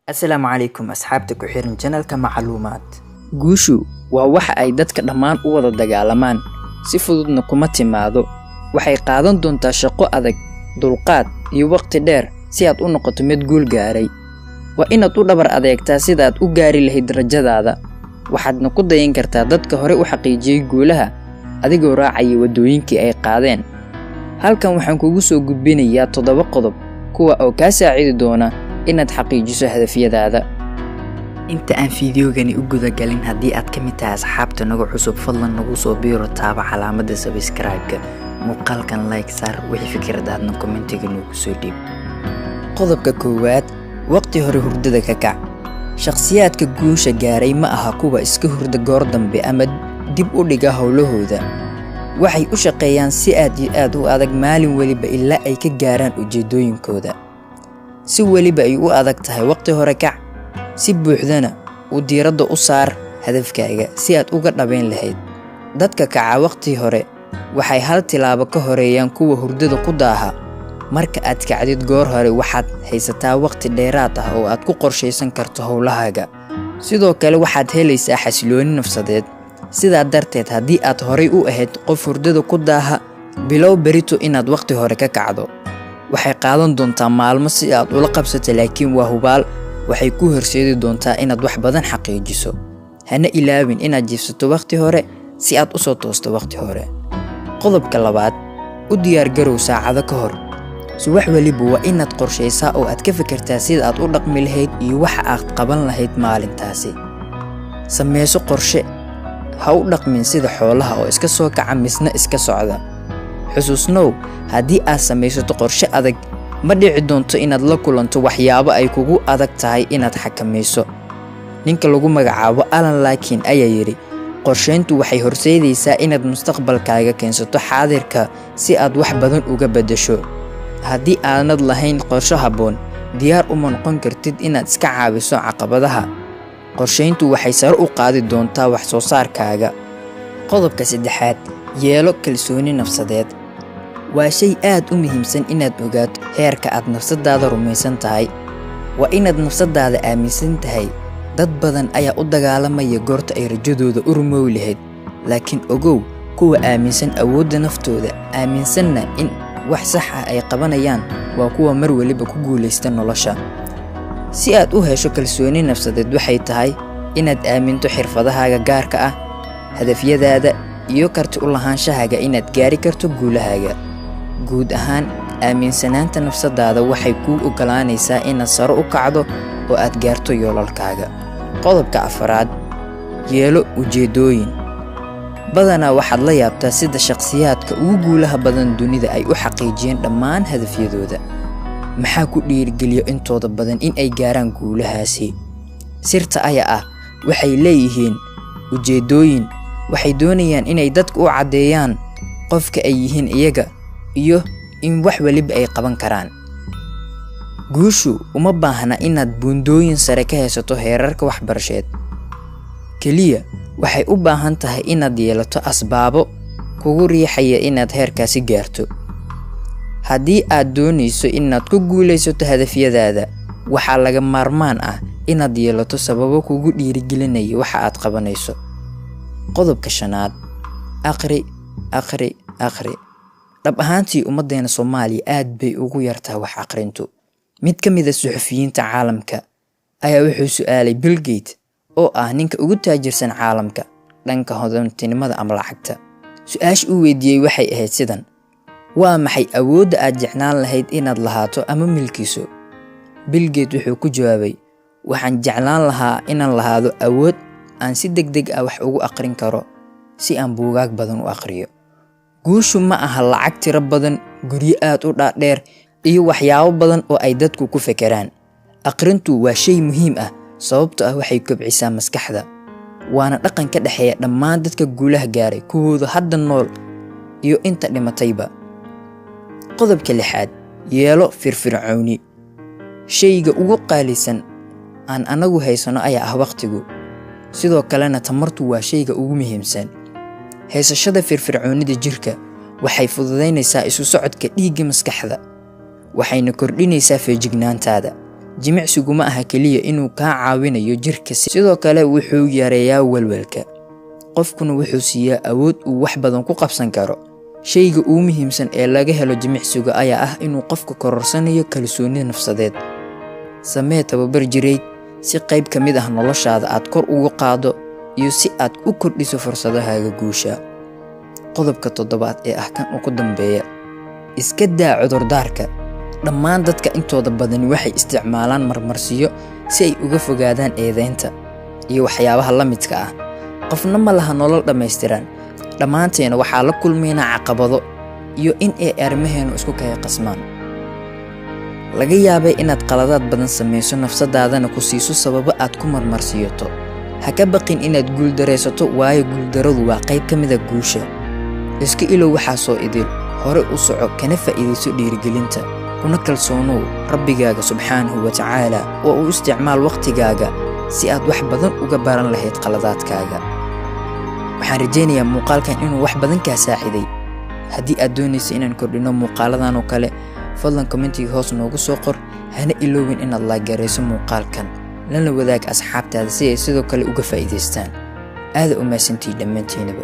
Asalaamu calaykum asxaabta ku xiran channelka Macluumaad. Guushu waa waxa ay dadka dhammaan u wada dagaalamaan, si fududna kuma timaado. Waxay qaadan doontaa shaqo adag, dulqaad iyo waqti dheer si aad u noqoto mid guul gaaray. Waa inaad u dhabar adeegtaa sida aad u gaari lahayd rajadaada. Waxaadna ku dayan kartaa dadka hore u xaqiijiyey guulaha adigoo raacaya waddooyinkii ay qaadeen. Halkan waxaan kugu soo gudbinayaa 7 qodob kuwa oo kaa saacidi doona inaad xaqiijiso hadafyadaada. Inta aan fiidiyoogani u gudagalin, haddii aad ka mid tahay asxaabta nagu cusub, fadlan nagu soo biiro, taaba calaamadda subscribe-ka, muuqaalkan like saar, wixii fikrad aadna commentiga noogu soo dhiib. Qodobka koowaad: waqti hore hurdada ka kac. Shakhsiyaadka guusha gaaray ma aha kuwa iska hurda goor dambe ama dib u dhiga howlahooda. Waxay u shaqeeyaan si aad iyo aad u adag maalin weliba ilaa ay ka gaaraan ujeedooyinkooda. Si weliba ay u adag tahay, waqti hore kac, si buuxdana u diiradda u saar hadafkaaga si aad uga dhabayn lahayd. Dadka kaca waqti hore waxay hal tilaabo ka horeeyaan kuwa hurdada ku daaha. Marka aad kacdid goor hore, waxaad haysataa waqti dheeraad ah oo aad ku qorshaysan karto howlahaaga. Sidoo kale waxaad helaysaa xasilooni nafsadeed. Sidaa darteed, haddii aad horay u ahayd qof hurdada ku daaha, bilow berito inaad waqti hore ka kacdo. Waxay qaadan doontaa maalmo si aad ula qabsato, laakiin waa hubaal waxay ku horseedi doontaa inaad wax badan xaqiijiso. Hana ilaawin inaad jiifsato waqti hore si aad u soo toosto waqti hore. Qodobka labaad: u diyaargarow saacado ka hor. Subax weliba waa inaad qorshaysaa oo aad ka fikirtaa sida aad u dhaqmi lahayd iyo waxa aad qaban lahayd maalintaasi. Sameyso qorshe. Ha u dhaqmin sida xoolaha oo iska soo kaca misna iska socda. Xusuusnow, haddii aad samaysato qorshe adag, ma dhici doonto inaad la kulanto waxyaabo ay kugu adag tahay inaad xakamayso. Ninka lagu magacaabo Alan Lakin ayaa yidhi: "Qorsheyntu waxay horseedaysaa inaad mustaqbalkaaga keensato xaadirka si aad wax badan uga beddesho." Haddii aanad lahayn qorshe habboon, diyaar uma noqon kartid inaad iska caabiso caqabadaha. Qorsheyntu waxay sare u qaadi doontaa wax soo saarkaaga. Qodobka saddexaad: yeelo kalsooni nafsadeed. Waa shay aad u muhiimsan inaad ogaato heerka aad nafsadaada rumaysan tahay. Waa inaad nafsadaada aaminsan tahay. Dad badan ayaa u dagaalamaya goorta ay rajadooda u rumoowi lahayd, laakiin ogow, kuwa aaminsan awoodda naftooda, aaminsanna in wax sax ah ay qabanayaan, waa kuwa mar weliba ku guulaysta nolosha. Si aad u hesho kalsooni nafsadeed, waxay tahay inaad aaminto xirfadahaaga gaarka ah, hadafyadaada iyo karti u lahaanshahaaga inaad gaari karto guulahaaga. Guud ahaan, aaminsanaanta nafsadaada waxay kuu oggolaanaysaa inaad sare u kacdo oo aad gaarto yoolalkaaga. Qodobka afaraad: yeelo ujeedooyin. Badanaa waxaad la yaabtaa sida shakhsiyaadka ugu guulaha badan dunida ay u xaqiijiyeen dhammaan hadafyadooda. Maxaa ku dhiirigeliya intooda badan in ay gaaraan guulahaasi? Sirta ayaa ah waxay leeyihiin ujeedooyin. Waxay doonayaan inay dadka u caddeeyaan qofka ay yihiin iyaga iyo in wax weliba ay qaban karaan. Guushu uma baahna inaad buundooyin sare ka haysato heerarka waxbarasheed. Keliya waxay u baahan tahay inaad yeelato asbaabo kugu riixaya inaad heerkaasi gaarto. Haddii aad doonayso inaad ku guulaysato hadafyadaada, waxaa laga maarmaan ah inaad yeelato sababo kugu dhiirigelinaya waxa aad qabanayso. Qodobka shanaad: aqri, aqri, aqri. Dhab ahaantii, ummaddeena Soomaaliya aad bay ugu yartahay wax aqrintu. Mid ka mid ah suxufiyiinta caalamka ayaa wuxuu su'aalay Bill Gates, oo ah ninka ugu taajirsan caalamka dhanka hodantinimada ama lacagta. Su-aasha uu weydiiyey waxay ahayd sidan: "Waa maxay awoodda aad jeclaan lahayd inaad lahaato ama milkiso?" Bill Gates wuxuu ku jawaabay: "Waxaan jeclaan lahaa inaan lahaado awood aan si degdeg ah wax ugu aqrin karo si aan buugaag badan u aqriyo." Guushu ma aha lacag tiro badan, guryo aad u dhaadheer iyo waxyaabo badan oo ay dadku ku fekeraan. Aqrintu waa shay muhiim ah, sababtoo ah waxay kobcisaa maskaxda, waana dhaqan ka dhexeeya dhammaan dadka guulaha gaaray, kuwooda hadda nool iyo inta dhimatayba. Qodobka lixaad: yeelo firfircooni. Shayga ugu qaalisan aan anagu haysano ayaa ah waqtigu. Sidoo kalena tamartu waa shayga ugu muhiimsan. Haysashada firfircoonida jirka waxay fududaynaysaa isu socodka dhiigga maskaxda, waxayna kordhinaysaa feejignaantaada. Jimicsigu ma aha keliya inuu kaa caawinayo jirka, sidoo kale wuxuu yareeyaa walwalka, qofkuna wuxuu siiyaa awood uu wax badan ku qabsan karo. Shayga ugu muhiimsan ee laga helo jimicsiga ayaa ah inuu qofka kororsanayo kalsooni nafsadeed. Samee tababar jireed si qayb ka mid ah noloshaada aad kor ugu qaaddo iyo si aad u kordhiso fursadahaaga guusha. Qodobka toddobaad ee ah kan ugu dambeeya: iska daa cudurdaarka. Dhammaan dadka intooda badani waxay isticmaalaan marmarsiyo si ay uga fogaadaan eedeynta iyo waxyaabaha la midka ah. Qofna ma laha nolol dhammaystiran. Dhammaanteena waxaa la kulmaynaa caqabado iyo in ay arrimaheenu isku kaya qasmaan. Laga yaabay inaad qaladaad badan samayso, nafsadaadana ku siiso sababo aad ku marmarsiyato. Ha ka baqin inaad guuldaraysato, waayo guuldaradu waa qayb ka mid ah guusha. Iska ilow waxaasoo idil, hore u soco, kana faa'iidayso dhiirigelinta, kuna kalsoonow Rabbigaaga subxaanahu wa tacaala, oo u isticmaal waqtigaaga si aad wax badan uga baran lahayd qaladaadkaaga. Waxaan rajaynayaa muuqaalkan inuu wax badan kaa saaciday. Haddii aad doonayso inaan kordhino muuqaaladan oo kale, fadlan commentiga hoos noogu soo qor. Hana iloowin inaad like-garayso muuqaalkan, lana wadaag asxaabtaada si ay sidoo kale uga faa'iidaystaan. Aada u mahadsantihi dhammaantiinaba.